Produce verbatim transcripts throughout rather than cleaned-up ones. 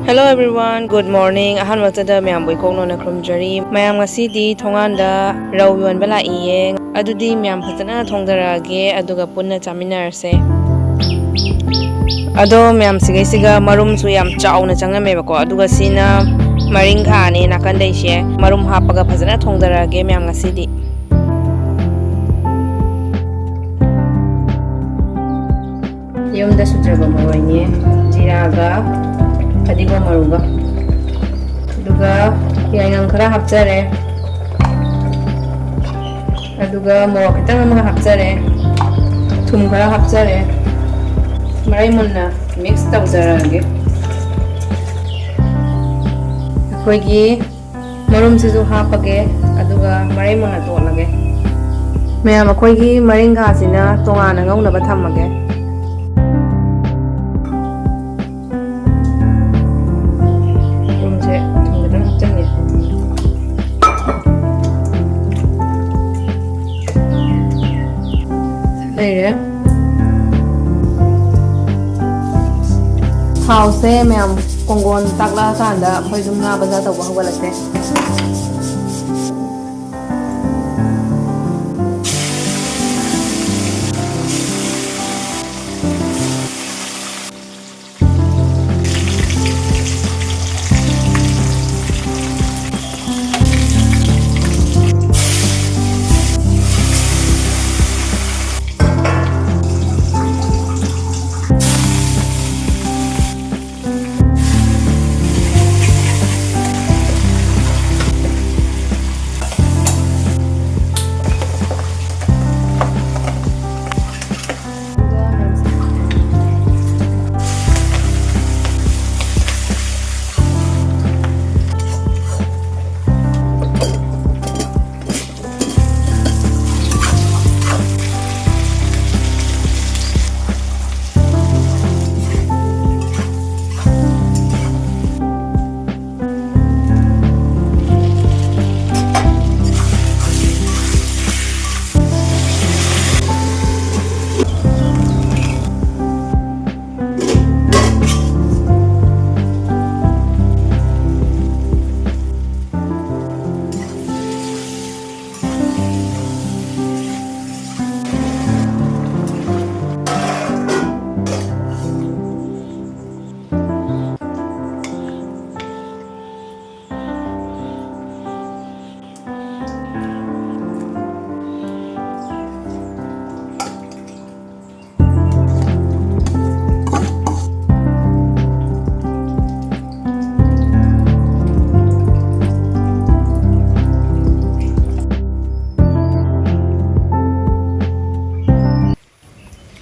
Hello everyone, good morning. ꯑꯍꯥꯟꯕꯗ ꯃꯌꯥꯝꯕꯨ ꯏꯀꯣꯛꯅꯣꯅ ꯈꯨꯔꯨꯝꯖꯔꯤ꯫ ꯃꯌꯥꯝ, ꯉꯁꯤꯗꯤ ꯊꯣꯡꯒꯥꯟꯗ ꯔꯧ ꯌꯣꯟꯕ ꯂꯥꯛꯏꯌꯦ꯫ ꯑꯗꯨꯗꯤ ꯃꯌꯥꯝ ꯐꯖꯅ ꯊꯣꯡꯗꯔꯛꯑꯒꯦ, ꯑꯗꯨꯒ ꯄꯨꯟꯅ ꯆꯥꯃꯤꯟꯅꯔꯁꯦ꯫ ꯑꯗꯣ ꯃꯌꯥꯝ, ꯁꯤꯒꯩꯁꯤꯒ ꯃꯔꯨꯝꯁꯨ ꯌꯥꯝ ꯆꯥꯎꯅ ꯆꯪꯉꯝꯃꯦꯕꯀꯣ, ꯑꯗꯨꯒ ꯁꯤꯅ ꯃꯔꯤꯡꯈꯥꯅꯦ ꯅꯥꯀꯟꯗꯩꯁꯦ꯫ ꯃꯔꯨꯝ ꯍꯥꯞꯄꯒ ꯐꯖꯅ ꯊꯣꯡꯗꯔꯛꯑꯒꯦ ꯃꯌꯥꯝ ꯉꯁꯤꯗꯤ꯫ ꯌꯨꯝꯗ ꯁꯨꯖꯕ ꯃꯔꯣꯏꯅꯦ, ꯖꯤꯔꯥꯒ ꯐꯗꯤꯒꯣꯝ ꯃꯔꯨꯒ, ꯑꯗꯨꯒ ꯌꯥꯏꯉꯪ ꯈꯔ ꯍꯥꯞꯆꯔꯦ, ꯑꯗꯨꯒ ꯃꯣꯔꯣꯛ ꯈꯤꯇꯪ ꯑꯃꯒ ꯍꯥꯞꯆꯔꯦ, ꯊꯨꯝ ꯈꯔ ꯍꯥꯞꯆꯔꯦ꯫ ꯃꯔꯩ ꯃꯨꯟꯅ ꯃꯤꯛꯁ ꯇꯧꯖꯔꯛꯑꯒꯦ꯫ ꯑꯩꯈꯣꯏꯒꯤ ꯃꯔꯨꯝꯁꯤꯁꯨ ꯍꯥꯞꯄꯒꯦ, ꯑꯗꯨꯒ ꯃꯔꯩ ꯃꯨꯟꯅ ꯇꯣꯠꯂꯒꯦ꯫ ꯃꯌꯥꯝ, ꯑꯩꯈꯣꯏꯒꯤ ꯃꯔꯤꯡꯈꯥꯁꯤꯅ ꯇꯣꯉꯥꯟꯅ ꯉꯧꯅꯕ ꯊꯝꯃꯒꯦ꯫ ꯊꯨꯝꯁꯦ, ꯊꯨꯝ ꯈꯤꯇꯪ ꯍꯥꯞꯆꯤꯟꯒꯦ꯫ ꯂꯩꯔꯦ꯫ ꯊꯥꯎꯁꯦ ꯃꯌꯥꯝ ꯀꯣꯡꯒꯣꯟ ꯇꯥꯛꯂꯛꯑꯀꯥꯟꯗ ꯑꯩꯈꯣꯏ ꯑꯗꯨꯝ ꯉꯥ ꯕꯖꯥꯔ ꯇꯧꯕ ꯍꯧꯒꯠꯂꯁꯦ꯫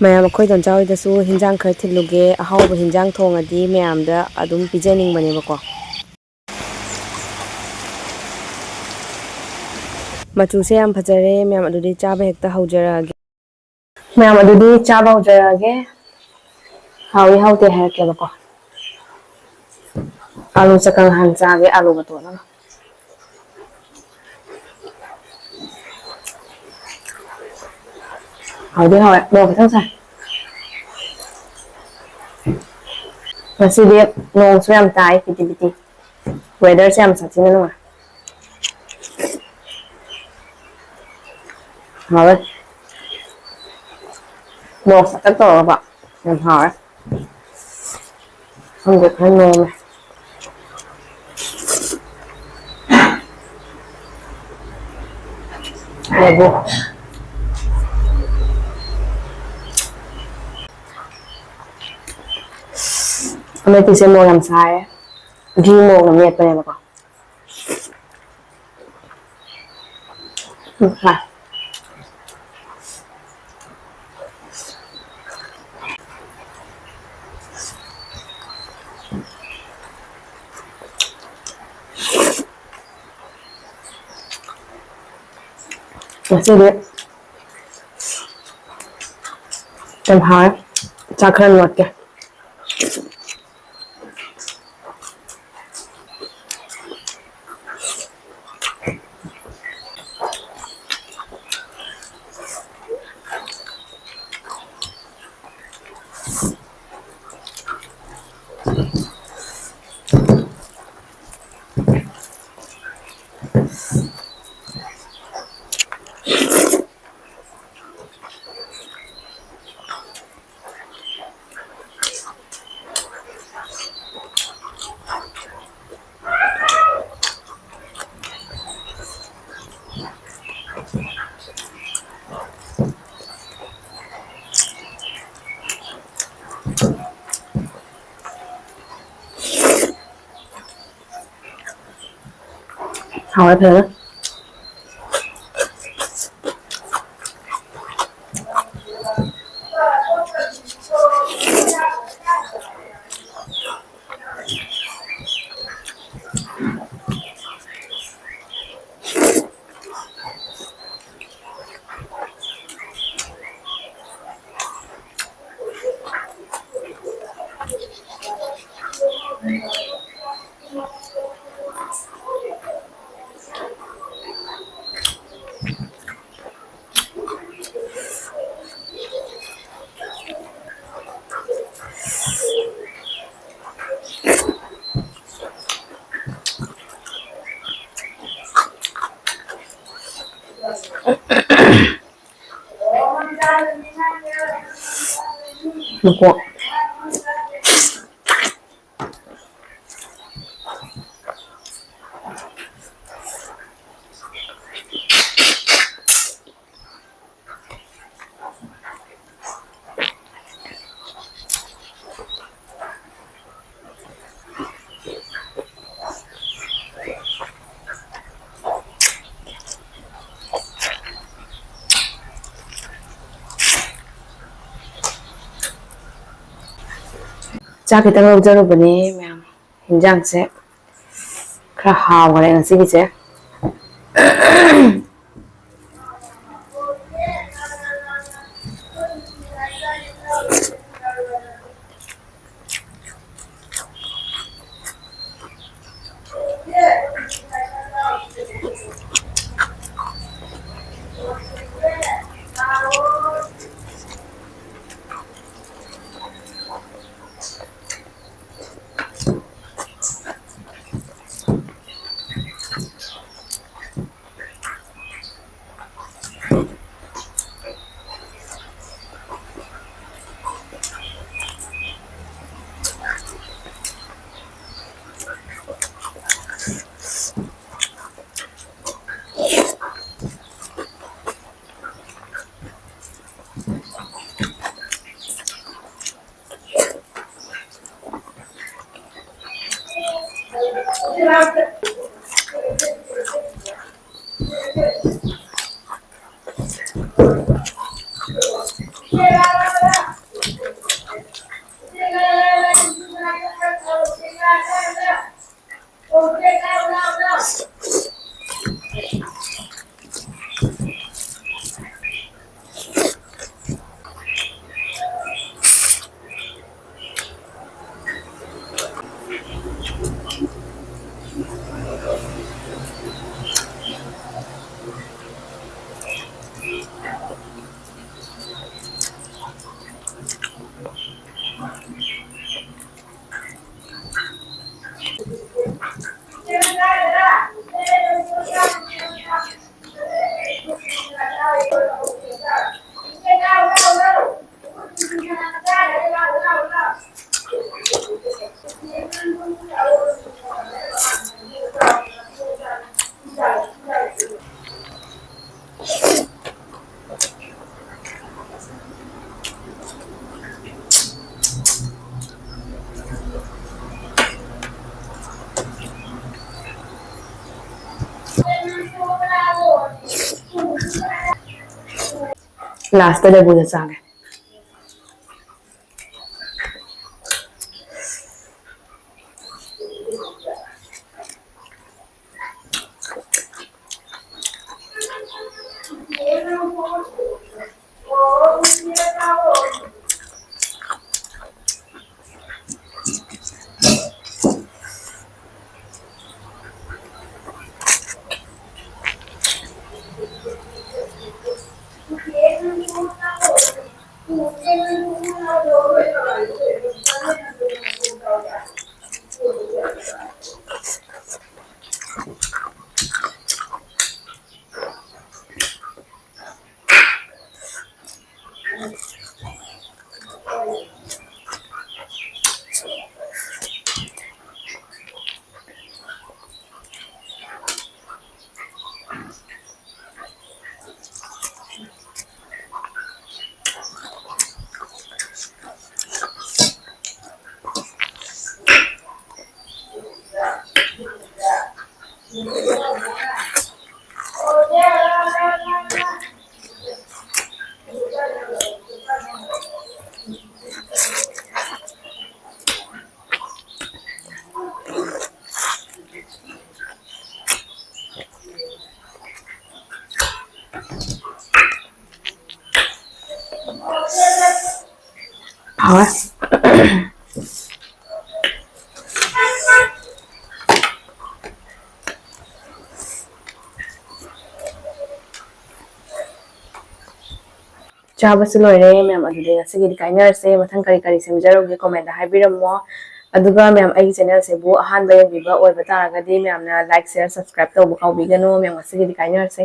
ꯃꯌꯥꯝ, ꯑꯩꯈꯣꯏ ꯗꯣꯟꯆꯥ ꯍꯣꯏꯗꯁꯨ ꯍꯤꯟꯖꯥꯡ ꯈꯔ ꯊꯤꯜꯂꯨꯒꯦ꯫ ꯑꯍꯥꯎꯕ ꯍꯤꯟꯖꯥꯡ ꯊꯣꯡꯉꯗꯤ ꯃꯌꯥꯝꯗ ꯑꯗꯨꯝ ꯄꯤꯖꯅꯤꯡꯕꯅꯦꯕꯀꯣ꯫ ꯃꯆꯨꯁꯦ ꯌꯥꯝ ꯐꯖꯔꯦ ꯃꯌꯥꯝ, ꯑꯗꯨꯗꯤ ꯆꯥꯕ ꯍꯦꯛꯇ ꯍꯧꯖꯔꯛꯑꯒꯦ꯫ ꯃꯌꯥꯝ, ꯑꯗꯨꯗꯤ ꯆꯥꯕ ꯍꯧꯖꯔꯛꯑꯒꯦ꯫ ꯍꯥꯎꯏ ꯍꯥꯎꯇꯦ ꯍꯥꯏꯔꯛꯀꯦꯕꯀꯣ꯫ ꯑꯥꯂꯨ ꯆꯀꯪ ꯍꯥꯟꯅ ꯆꯥꯒꯦ, ꯑꯥꯂꯨꯒ ꯇꯣꯠꯂꯒ꯫ ꯍꯥꯎꯗꯤ ꯍꯥꯎꯋꯦ, ꯃꯣꯔꯣꯛ ꯈꯤꯇꯪ ꯁꯥꯏ꯫ ꯉꯁꯤꯗꯤ ꯅꯣꯡꯁꯨ ꯌꯥꯝ ꯇꯥꯏ, ꯄꯤꯇꯤ ꯄꯤꯇꯤ꯫ Weatherꯁꯦ ꯌꯥꯝ ꯁꯥꯊꯤꯅ ꯅꯨꯡꯉꯥꯏ꯫ ꯍꯥꯎꯋꯦ꯫ ꯃꯣꯔꯣꯛ ꯁꯥꯇꯛ ꯇꯧꯔꯒꯀꯣ꯫ ꯌꯥꯝ ꯍꯥꯎꯋꯦ꯫ ꯈꯪꯗꯦ, ꯈꯔ ꯅꯣꯝꯃꯦ꯫ ꯂꯦꯕꯨ꯫ ꯑꯃꯦꯠꯄꯁꯦ ꯃꯣꯔꯣꯛ ꯌꯥꯝ ꯁꯥꯏꯌꯦ꯫ ꯘꯤ ꯃꯣꯔꯣꯛꯅ ꯃꯦꯠꯄꯅꯦꯕꯀꯣ꯫ ꯎꯝ, ꯁꯥꯏ꯫ ꯉꯁꯤꯗꯤ ꯌꯥꯝ ꯍꯥꯎꯋꯦ꯫ ꯆꯥꯛ ꯈꯔ ꯅꯣꯠꯀꯦ꯫ ꯍꯥꯎꯋꯦ ꯐꯖꯅ꯫ ꯃꯀꯣꯛ꯫ ꯆꯥꯛ ꯈꯤꯇꯪ ꯂꯧꯖꯔꯨꯕꯅꯦ ꯃꯌꯥꯝ꯫ ꯍꯤꯟꯖꯥꯡꯁꯦ ꯈꯔ ꯍꯥꯎꯈ꯭ꯔꯦ ꯉꯁꯤꯒꯤꯁꯦ꯫ ꯂꯥꯁꯇ ꯂꯦꯕꯨꯗ ꯆꯥꯒꯦ꯫ ꯍꯥꯎꯋꯦ꯫ ꯆꯥꯕꯁꯨ ꯂꯣꯏꯔꯦ ꯃꯌꯥꯝ, ꯑꯗꯨꯗꯤ ꯉꯁꯤꯒꯤꯗꯤ ꯀꯥꯏꯅꯔꯁꯦ꯫ ꯃꯊꯪ ꯀꯔꯤ ꯀꯔꯤ ꯁꯦꯝꯖꯔꯧꯒꯦ comment ꯍꯥꯏꯕꯤꯔꯝꯃꯣ꯫ ꯑꯗꯨꯒ ꯃꯌꯥꯝ, ꯑꯩꯒꯤ channel ꯁꯤꯕꯨ ꯑꯍꯥꯟꯕ ꯌꯦꯡꯕꯤꯕ ꯑꯣꯏꯕ ꯇꯥꯔꯒꯗꯤ ꯃꯌꯥꯝꯅ like, share, subscribe ꯇꯧꯕ ꯀꯥꯎꯕꯤꯒꯅꯨ꯫ ꯃꯌꯥꯝ, ꯉꯁꯤꯒꯤꯗꯤ ꯀꯥꯏꯅꯔꯁꯦ꯫